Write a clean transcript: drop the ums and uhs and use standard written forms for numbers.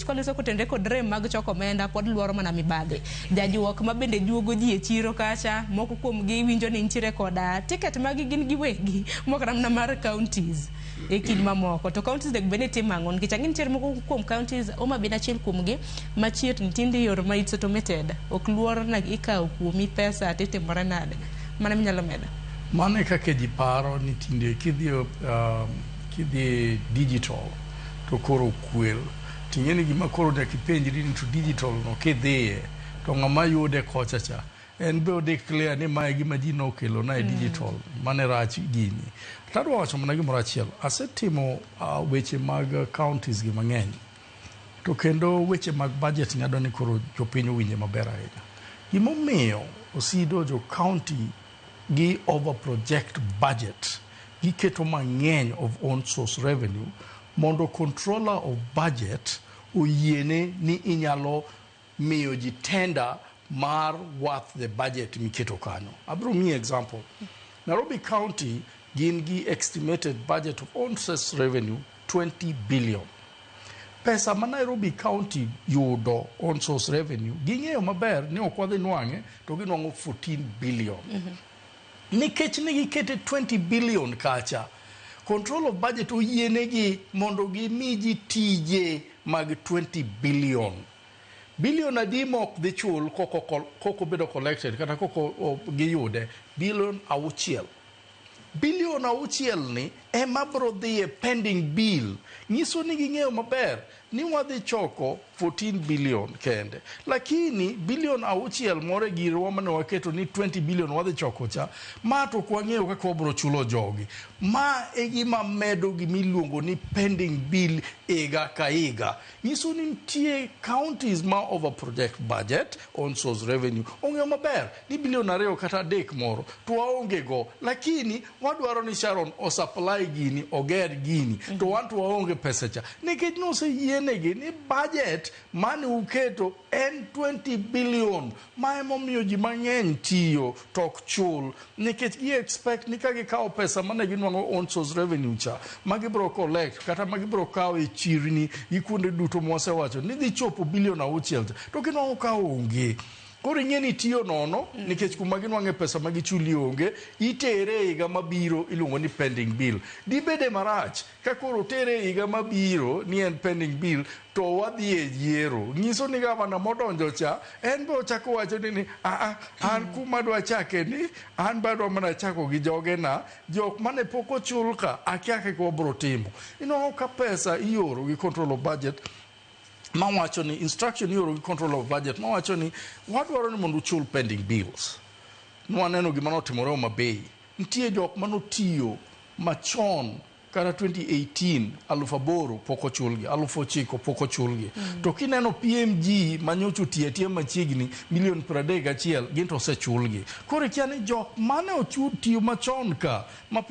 Koloso kotenre kod rem mag choko omenda pod luoro mana mibadhi. Jajuok ma bende juogo ji e chiro kacha, moko kuomgi winjo ni nitiere koda ticket magi gin giwegi, mok mana mar counties e kind mamoko. To counties onego bed ni timo ang'o? Nikech ang'e nitiere moko kuom counties, Homa Bay en achiel kuomgi, machiegni tinde yor ma it's automated. Ok luor na ikawo kuomi pesa titimore nade. Mano minyalo medo. Mano e kaka ji paro ni tinde kidhi digital to koro kwel. Ting'e ni gima koro nyaka ipenjri ni to digital no kidhiye to ng'ama yude kocha cha en be odeclare ni mae gima ji nokelo na e digital mane rach gini. Tadwa wacho mana gimoro achiel. Asetimo weche mag counties gi mang'eny. To kendo weche mag budget ni adwa ni koro jopiny owinje maber ahinya. Gimomiyo Osido jo county gi over project budget giketo mang'eny of own source revenue mondo controller of budget oyiene ni inyalo miyo ji tender mar worth the budget miketo kanyo. Abiro miyi example. Nairobi County gin gi estimated budget of own source revenue 20 billion. Pesa ma Nairobi County yudo own source revenue ging'eyo maber ni ok wadhi nwang'e to ginwang'o 14 billion. Nikech ne gikete 20 billion kacha, control of budget oyienegi mondo gimi ji tije mag 20 billion. Billion adi mok dhi chul koko bedo collected kata koko giyude? Billion 6. Billion 6 ni ema bro dhi e pending bill. Nyiso ni ging'eyo maber ni wadhi choko 14 billion kende. Lakini billion 6 moro e girwa mane waketo ni 20 billion wadhi choko cha, ma to ok wang'eyo kaka wabro chulo jogi. Ma e gima medo gimiluongo ni pending bill higa ka higa. Nyiso ni nitie counties ma over project budget own source revenue. Ong'eyo maber ni billion 2 kata 3 moro to waonge go, lakini wadwaro ni Sharon osupply gini, oger gini, to wan to waonge pesa cha. Nikech noseyienegi ni budget mane uketo en 20 billion, ma emomiyo ji mang'eny tiyo to ok chul, nikech gi expect ni ka gikawo pesa mane ginwang'o own source revenue cha, ma gibro collect kata ma gibro kawo e chirni gi kuonde duto mwasewacho ni dhi chopo billion 6 cha, to ginwang'o ka onge. Koro ing'e ni tiyo nono nikech kuma ginwang'e pesa ma gichuli onge, itere e higa mabiro iluongo ni pending bill. Dibede marach ka koro tere e higa mabiro ni en pending bill to wadhi e yiero. Nyiso ni gavana modonjo cha en be ochako wacho ni a an kuma adwa chake ni an be adwa mana chako gi jogena jok mane pok ochul ka akia kaka wabro timo. Inwang'o ka pesa ioro gi control of budget mawacho ni instruction ioro gi control of budget mawacho ni wadwaro ni mondo uchul pending bills. Nwaneno gima notimore Homa Bay. Nitie jok manotiyo machon kata 2018 8,000 pok ochulgi, 9,000 pok ochulgi. To kineno PMG manyocha otiyo atiya machiegni milion 31 gin to osechulgi. Koro ikia ni jok mane otiyo machon ka ma